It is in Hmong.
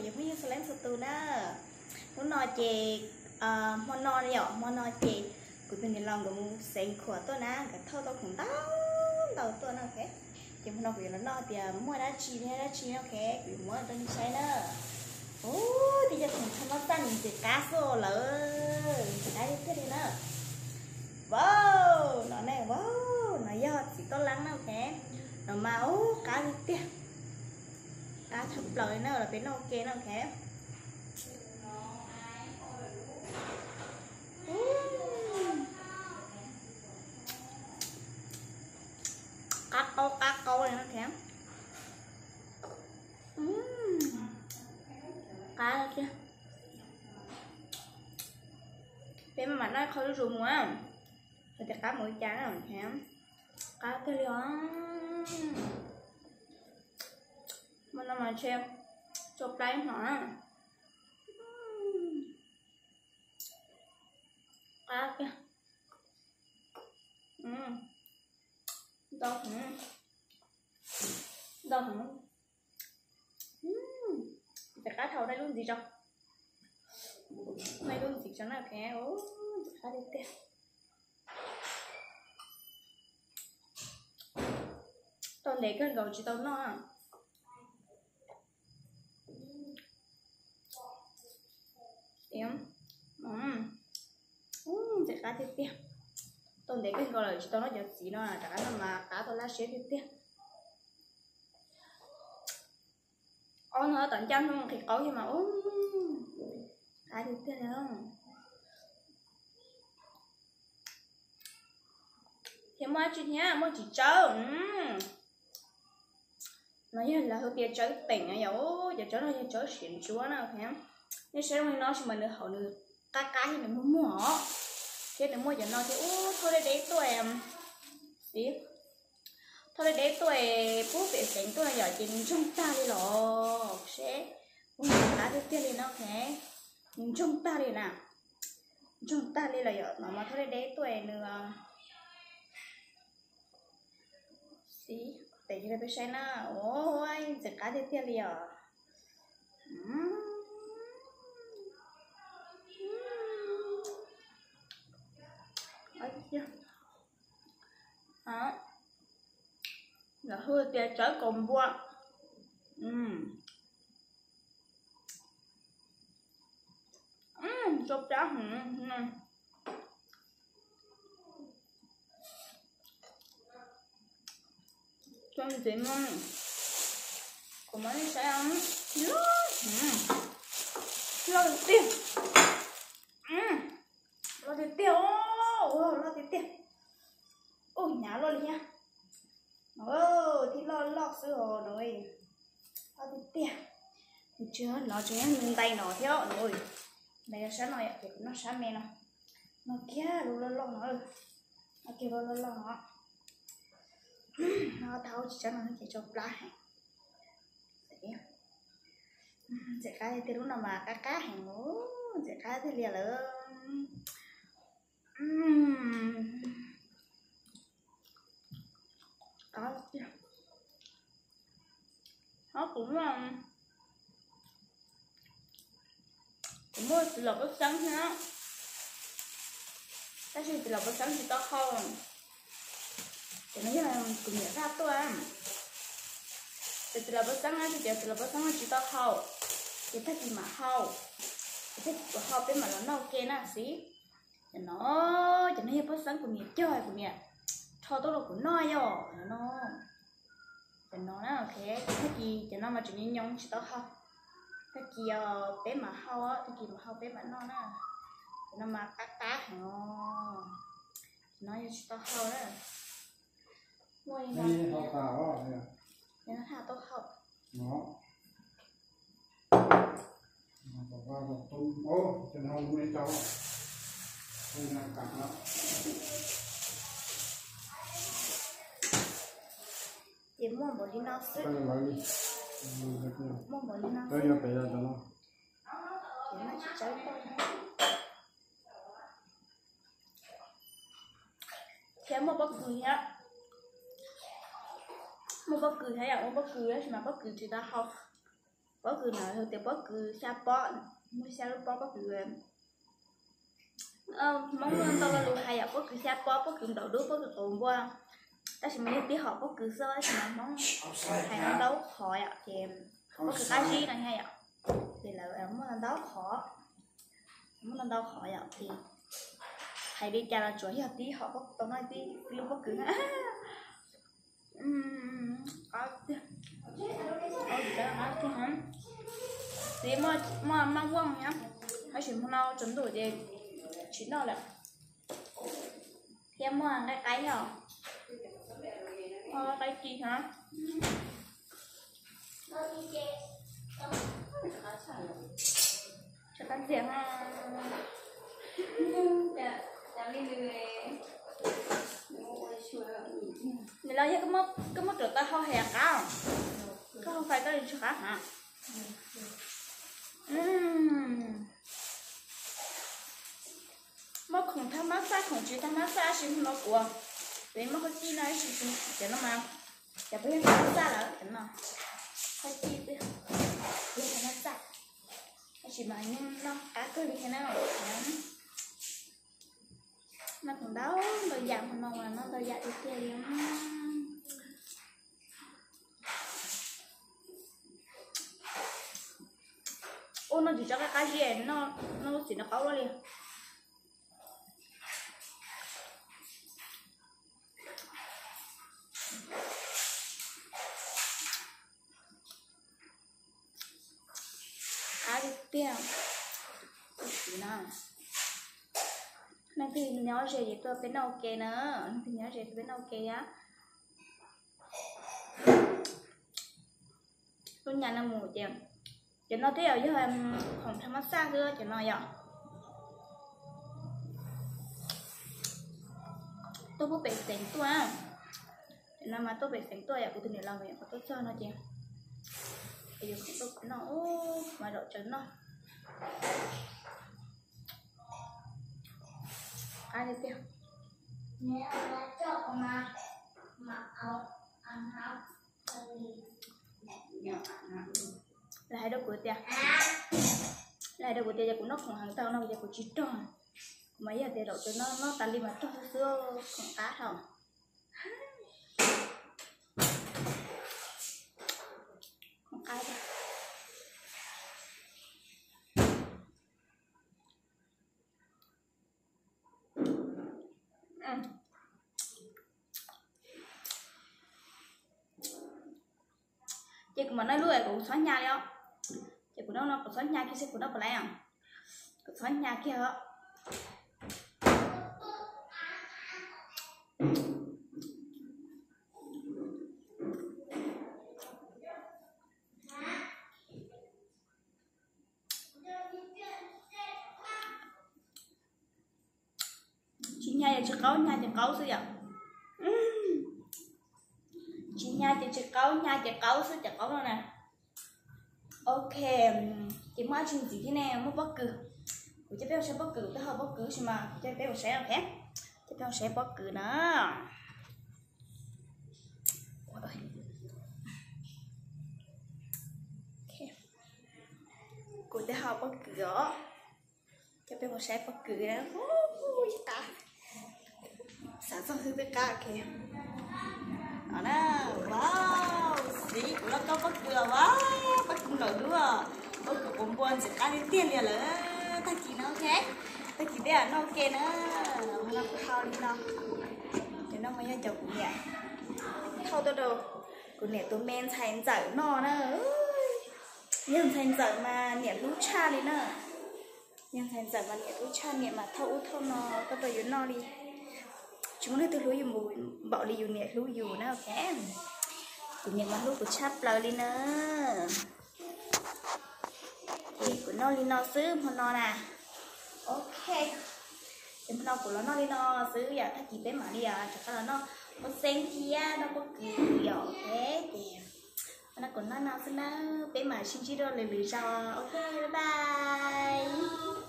Phooj ywg txhua leej txhua tus na, hnub no ces hmo no yom, hmo no ces kuv tus niam laus nkawd mus xeev khuam tuaj na, nkawd thauj tau khoom ntau ntau tuaj na, ok. Ces hmo no kuv yuav los noj tias muaj dab tsi thiab dab tsi na, ok, kuv yuav muab rau nej saib na. Ub, tib co khoom thauj no txaj ntxim qab xwb lawm, ntxim qab tiag tiag li na. Wow, no ne, wow, no yog txiv toj laab na, ok. No mas ub, qab tiag tiag. Qab tshaj plaws li na, los peb noj ua ke na, ok. Qab qaub qab qaub li na, ok. Qab tiag. Peb mam noj qhov zuj zus mus, hais tias qab mus li cas na, ok. Qab tiag li os. Hmo no mas ntshe tsau plab hno na. Qab tiag. Ntau heev, ntau heev. Tes qab dhau, nej lub ntxiv tso, nej lub ntxiv tso na, ok. Ntxim qab tiag tiag. Tau ntev kawg nkaus tsis tau noj. Ntxim qab tiag tiag. Tau ntev kawg nkaus lawm tsis tau noj cov txiv no, rov qab noj mas qab tau laj siab tiag tiag. Ob no tom ncaj nrooj nqhis qaub thiab mas, qab tiag tiag li. Thiab muaj dab tsi thiab, muaj txiv tsawb. No yog lawv hu tias tsawb teem yom, cov tsawb no yog tsawb siav ntsuab na. Nej saib zoo li no sis mas nws hauv nws qab qab thiab nws muag muag os, thiab nws muaj cov no thiab. Ub, thauj deb deb tuaj, xiv, thauj deb deb tuaj pub pem xeev tuaj no yom, ces nws ntsoog tag li los seb. Ub, qab tiag tiag li no, nws ntsoog tag li na, ntsoog tag li los yom, no mas thauj deb deb tuaj nws Xiv, peb saib na, ua ntxim qab tiag tiag li os. Lawv hu tias tsawb kaus npua. Tsau plab heev. Tsau ntxiv no, kuv muab nej saib, loj tiag tiag, loj tiag tiag, loj tiag tiag. Ub, hnyav luaj li thiab. Thib loj loj xwb os no, loj tiag tiag. Nws tsis yog no, tsis yog nws ntais no thiab no. Ntais yog sab no yom, ces kuv noj sab me no. Noj kiag lub loj loj no, noj kiag lub loj loj no. Noj tau tsis tsawg no ces tsau plab heev. Ntxim qab tiag, lub no mas qab qab heev, ntxim qab tiag li lawm. Qab tiag. Ho kuv muaj, kuv muaj txiv laum pob xeeb thiab, tab sis txiv laum pob xeeb tsis tau hau. Ces no yog kuv niam zaj tuaj, ces txiv laum pob xeeb na, tsis tias txiv laum pob xeeb tsis tau hau, ces tag kis mam hau, ces tag kis kuv hau peb mam los noj ua ke na xiv. Ces no, ces no yog pob xeeb kuv niam cog, kuv niam rho tuaj rau kuv noj yom, no. Ces no na, ok, tag kis ces no mas tseem nyoos nyoos tsis tau hau. Tag kis peb mam hau, tag kis mam hau peb mam noj na. Ces no mas qab qab heev os. Ces no yog tsis tau hau na. Muaj li no, tau hau. Ces muaj npaum li no xwb. Muaj npaum li no xwb. Ces no tsis tsawg. Thiab muaj pob kws thiab. Muaj pob kws thiab yom, muaj pob kws tab sis mas pob kws tsis tau hau. Pob kws no yog tias pob kws xya pob, muaj xya lub pob pob kws. Hmoob muaj ntau lo lus hais yom, pob kws xya pob, pob kws nplaum dub, pob kws quav npua, tab sis mas yog tib hom pob kws xwb, tab sis mas Hmoob hais ntau qhov yom, ces pob kws qab zib no thiab yom, ces lawv muaj ntau qhov, muaj ntau qhov yom, ces hais li cas los tsuas yog tib hom pob kws tau no tib lub pob kws na. Txiv muaj maj vooj na, tab sis hmo no tsaus ntuj ces tsis noj lawm. Thiab muaj nqaij qaib thiab, muaj nqaij qaib ci thiab. Tshaib plab ntxiag. Nws los yog koj muab rau tau hau hais qab, koj hau fais koj li tsis qab hab. Muab khoom thaj mab xaj, khoom tsis thaj mab xaj sis hmo no kuv, vim muaj qhov ci no sis cov no mas, cov puas yog thaj mab xaj lawm cov no, qhov ci puas yog thaj mab xaj, tab sis mas yeej noj qab kawg li thiab na. Noj khoom ntau ntau yam, hmo no mas noj ntau yam tiag tiag li. Ua no tsis tso qab qab zib, noj lub txiv no qaub luaj li. Qab tiag tiag. Tus txiv no, leej twg nyob ze ces tuaj peb noj ua ke na, leej twg nyob ze tuaj peb noj ua ke yom. Lub nyam no mus ces, cov no twb yog khoom thaj mab xaj xwb cov no yom. Tuaj pub pem xeev tuaj, cov no mas tuaj pem xeev tuaj yom, kuv tus niam laus mas nyuam qhuav tuaj txog no ces, es yuav khoom tuaj kuv noj, mas zaum tsawv noj. Qab tiag tiag. Lawv hais rau kuv tias, lawv hais rau kuv tias yog kuv noj khoom heev tau no ces kuv tsis rog. Kuv mas yog tias zaum tsawv noj tas li mas rog xwb xwb, khoom qab hau. Khoom qab. Ces kuv mam noj lub es kuv txhob hnyav li os. Ces kuv noj no kuv txhob hnyav kiag xwb, kuv noj puas laiv os. Kuv txhob hnyav kiag os. Tsis hnyav ces tsis qaub, hnyav ces qaub xwb yom. Tsis hnyav ces tsis qaub, hnyav ces qaub xwb cov qaub no na. Ok, ces muaj dab tsi ntxiv thiab ne, muaj pob kws. Kuv coj peb mus saib pob kws, kuv twb hau pob kws tab sis mas kuv coj peb mus saib, ok. Coj peb mus saib pob kws na. Kuv twb hau pob kws os. Coj peb mus saib pob kws na. Ib qab, xav txog xwb twb qab, ok. No na, wow, xij kuv loj koj pob kws os, pob kws nplaum dub, pob kws quav npua ntxim qab tiag tiag li lawm. Tag kis no, ok, tag kis peb noj ua ke na. Hmo no kuv hau li no, ces no mas yog cov kuv niam thauj tuaj rau kuv niam tus me ntxhais ntxawm noj na. Yog ntxhais ntxawm mas niam hlub tshaj li na. Yog ntxhais ntxawm mas niam hlub tshaj, niam mas thauj ub thauj no tuaj rau yus noj li. Tsis muaj leej twg hlub yus npaum li yus niam hlub yus na, ok. Kuv niam mas hlub kuv tshaj plaws li na. Ces kuv noj li no xwb hmo no na. Ok, ces hmo no kuv los noj li no xwb yom, tag kis peb mam li rov qab los noj hauv xeev thiab noj pob kws yom, ok. Ces hmo no kuv noj no xwb na, peb mam sib ntsib dua lwm lwm zaus, ok, bye bye.